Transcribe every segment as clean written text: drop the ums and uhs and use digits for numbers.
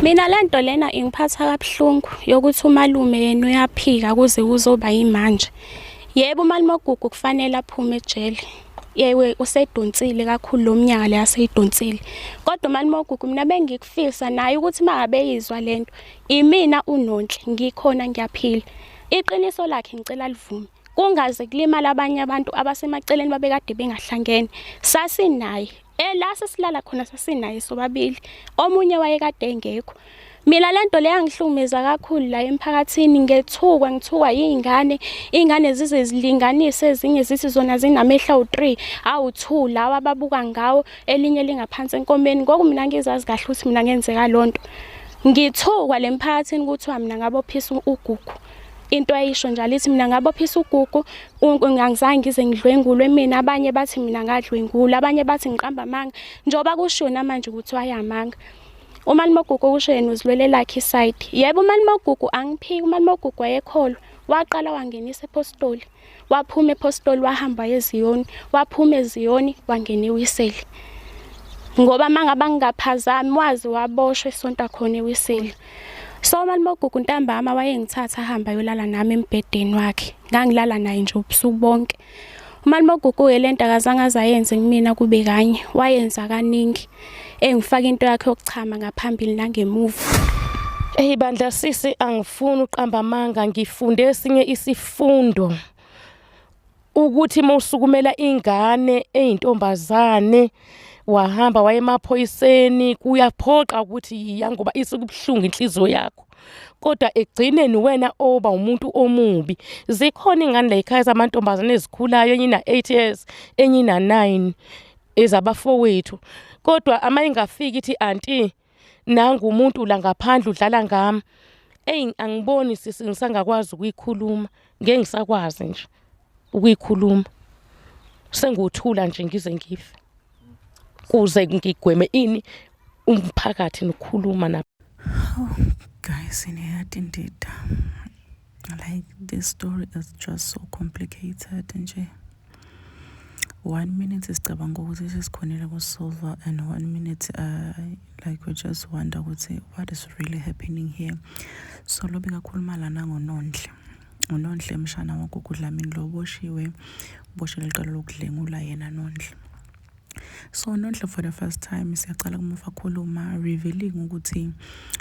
Mina lento lena ingiphatha kabuhlungu yokuthi umalume yena uyaphika kuze kuzoba yimanje. Yebo, umalume oGugu kufanele aphume ejele. Yewe, usedonsile kakhulu lo mnyaka le aseyidonsile. Kodwa umalume oGugu mina bengikufisa naye ukuthi mangabe eyizwa lento, imina uNonhle ngikhona ngiyaphila. Iqiniso lakhe ngicela livume. Kungaze kulimala abanye abantu abasemaceleni babekade bengahlangene. Sasinaye la sesilala khona, sasinaye sobabili, omunye wayekade engekho. Mina lento le yangihlukumeza kakhulu la emphakathini, ngethukwa, ngithukwa yiy'ngane. Iy'ngane zize zilinganise, ezinye zithi zona zinamehlo awu-3, awu-2 lawa ababuka ngawo, elinye lingaphansi enkomeni. Ngoku mina ngizazi kahle ukuthi mina ngenzeka lonto. Ngithukwa le mphakathini, kuthiwa mina ngabophisa uGugu. Into ayisho njalo ithi mina ngabophisa uGugu, angizange ngize ngidlwengulwe mina. Abanye bathi mina ngadlwengula, abanye bathi ngiqamba amanga, njengoba kushiwo namanje ukuthi wayamanga. Umalume oGugu kusho yena uzilwele lakhe isayidi. Yebo, umalume oGugu, angiphiki, umalume oGugu wayekholwa. Waqala wangenisa ePostoli, waphuma ePostoli wahamba eziyoni, waphuma eziyoni wangena eWiseli. Ngoba mangabe ngingaphazami wazi waboshwa esonta khona eWiseli. So umalume oGugu ntambama wayengithatha ahamba ayolala nami embhedeni wakhe. Ngangilala naye nje ubusuku bonke. Umalume oGugu-ke lento akazange azayenze kumina kube kanye, wayenza kaningi. Engifaka into yakhe yokuchama ngaphambili nangemuva. Eyi bandla sisi, angifuni uqamba amanga, ngifunde esinye isifundo ukuthi uma usukumela ingane eyintombazane wahamba waye emaphoyiseni, kuyaphoqa ukuthi yiya ngoba isuke ibuhlungu inhliziyo yakho, kodwa ekugcineni wena oba umuntu omubi. Zikhona iy'ngane la ekhaya zamantombazane ezikhulayo, enye ina-8 years, enye ina-9, ezabafowethu, kodwa ama ingafiki ithi, "Anti, nangu umuntu la ngaphandle udlala ngami." Eyi, angiboni sisi, ngisangakwazi ukuyikhuluma, ngeke ngisakwazi nje ukuyikhuluma, senguthula nje ngize ngife kuze ngigweme ini umphakathi nokukhuluma nabo. Oh, guys, ineyatindida. Like, this story is just so complicated nje. One minute sicabanga ukuthi sesikhonile kusolve and one minute like we just wonder ukuthi what is really happening here. So lo bekakhuluma lana ngoNonhle. UNonhle mshana waGugu Dlamini lo boshiwe, uboshelwe icala lokudlengula yena Nonhle. So Nonhle, for the first time siyacala kumuva khuluma, revealing ukuthi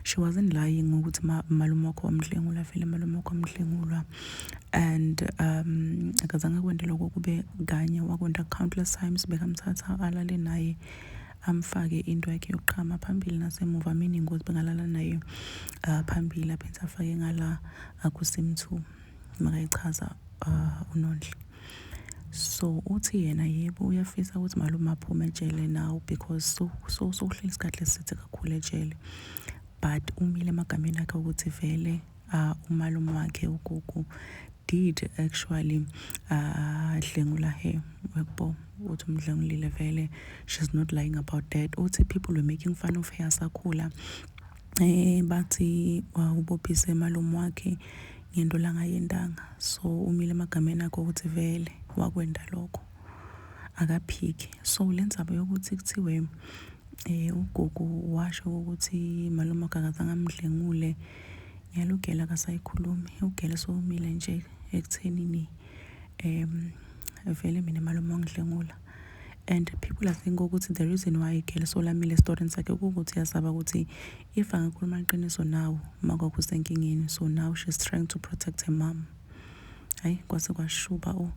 she wasn't lying ukuthi malume wakho wamdlengula, vele malume wakho wamdlengulwa, and akazange kwente lokho kube kanye, wakwenta countless times. Bekamthatha alale naye, amfake into yakhe yokuqhama phambili nasemuva, meaning ukuthi bengalala naye phambili, aphinde afake ngala akusim 2, makayichaza uNonhle. So uthi yena yebo, uyafisa ukuthi malume aphume ejele now because so sokuhleli isikhathi eside kakhulu ejele, but umile emagameni akhe ukuthi vele umalume wakhe uGugu did actually dlengula her. Yabo, uthi umdlengulile vele, she's not lying about that. Uthi people were making fun of her asakhula, bathi ubophise malume wakhe ngento langayendanga. So umile emagameni akhe ukuthi vele wakwenda lokho, akaphiki. So le ndzaba yokuthi kuthiwe uGugu washo ukuthi malume wakhe akazange amdlengule, ngiyalugela akasayikhulumi ugele, sowumile nje ekuthenini vele mina malume wangidlengula. And people are saying ukuthi the reason why igele solamile esitorini sakhe kuwukuthi uyasaba ukuthi if angakhuluma iqiniso now makwakho usenkingeni. So now she's trying to protect her mom. Hayi, kwase kwashuba. Oh,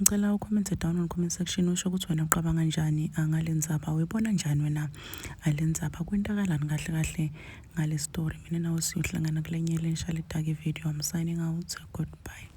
ngicela ucommente down on comment section, usho ukuthi wena uqabanga kanjani ngale ndzaba, uyibona njani wena ale ndzaba, kwentakalani kahle kahle ngale story. Mina nawe siyohlangana kulenye lensha ledake video. I'm signing out, goodbye.